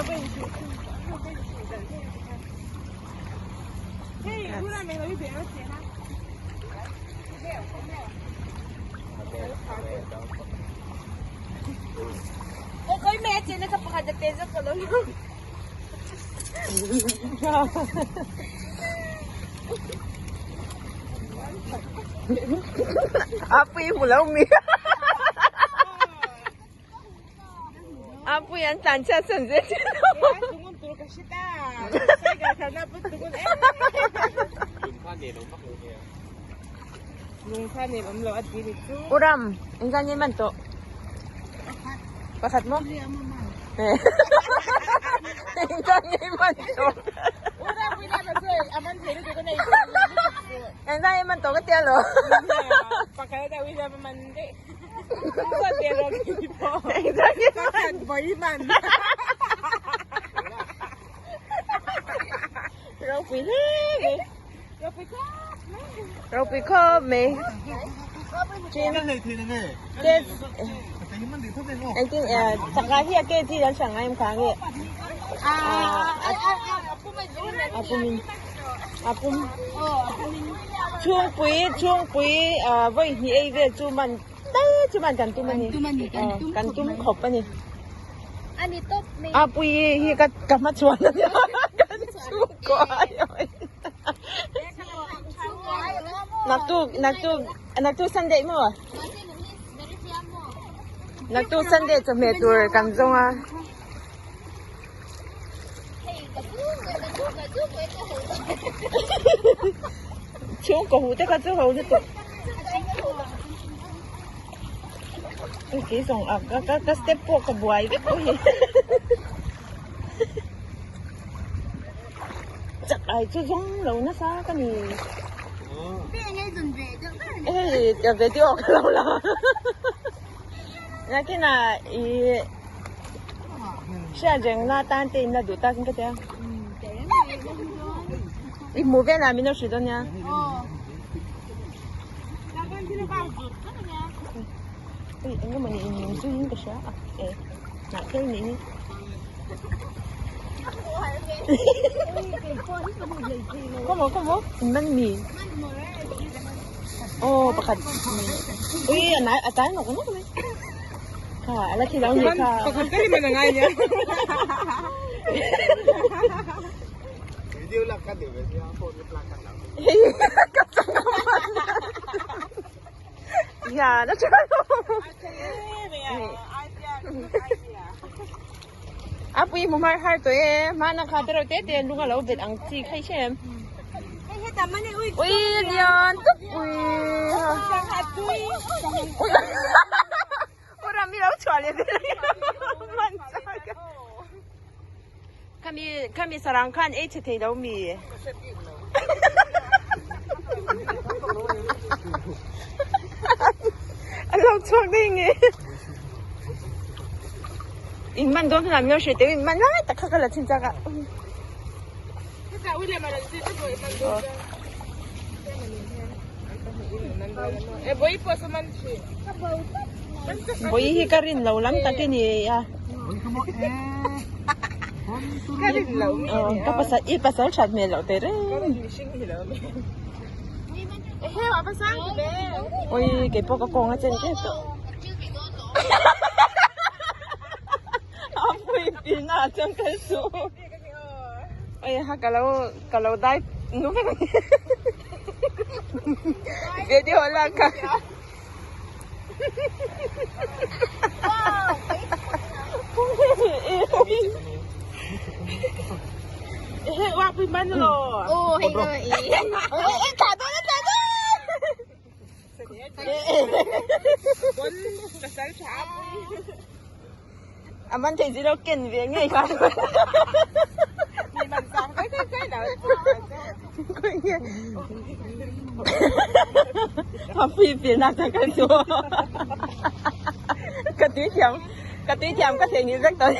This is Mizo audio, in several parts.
A pui hmu lo mi a pui an tlan chhiat san zet zet lo. U Ram, engzat nge man tawh? Pakhat maw? Engzat nge man tawh? Engzat nge man tawh ka tia lo? Engzat nge man? Ropui hle mai. Ropui khawp mai. Engtin chakra hi a ke chi dan hrang em kha nge? A pumin a pum chhungpui chhungpui vawi hnih ei vel chu man tal chu man kan tum a ni kan tum khawp a ni. A pui hi ka ka hmachhuan a nia kan chhungkaw ai awm. Naktuk naktuk naktuk Sunday maw? Naktuk Sunday chawhmeh tur kan zawng a. Chhungkaw huh te kha chu ho lutuk. Kei zawng a ka ka step pawh ka buai vek pawh hi. Chak ai chu zawng lo nasa ka ni. Hei video ka lo la. Nakinah i hriat reng na tan te in la duh tak in ka tia. I hmuh velah min lo hrilh dawn nia. Ui eng emaw ni in zui in ka hria a e hnah thil nih hi. Khawmaw khawmaw in man mi. Aw pakhat ui a nai a tlai nawk nawk mai. Kha a la thi lo ni kha. Pakhat ka ri man a ngai nia. Video lak ka duh ve sia phone ka plug ka lo. Ka chang a man. Ya na chu. A pui mu har har tawh e hmana kha te reuh te te lung a lo bet ang chi kha i hre em. Ui lian tuk ui u ram i lo chhuah leh vel man chak khami khami sarang khan ei chhe thei lo mi. A lo chhuak daih nge. In man dawn hunah min lo hrilh teh u in man lai tak kha ka la chhin chak a. Bawi hi ka rin lo lam tak i ni a. Ka pasal i pasal that hmel loh teh reng. Ui kei pawh ka kawng a chen tep tawh. A pui pin a chuan kal suh. Ui ha ka lo ka lo dai nu vek ani. Video lak kha. A man thei zero ken ve ngei kha. A pui pil nak tak kan chu. Ka tui thiam ka tui thiam ka thei ni vek tawh.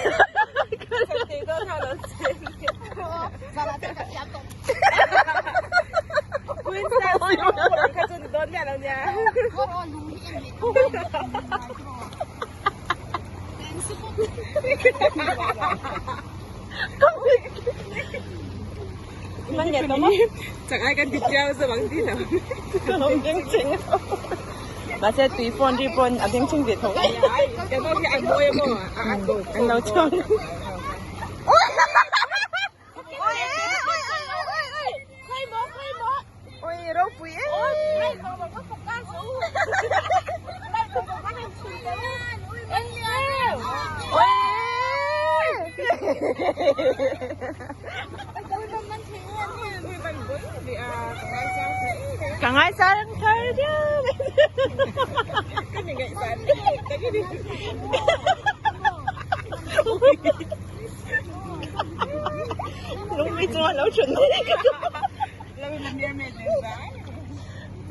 Man nge tawm a. Chak ai kan ti chiau zawk ang tih lo. Ka lo beng cheng a. Mahse tui phone ri pawn a beng cheng ve tho. Kan aw hi a mawi a maw? An lo chhuak. Oi ropui e. Ka ngai sang thar viau. Lung mi chuan lo thun.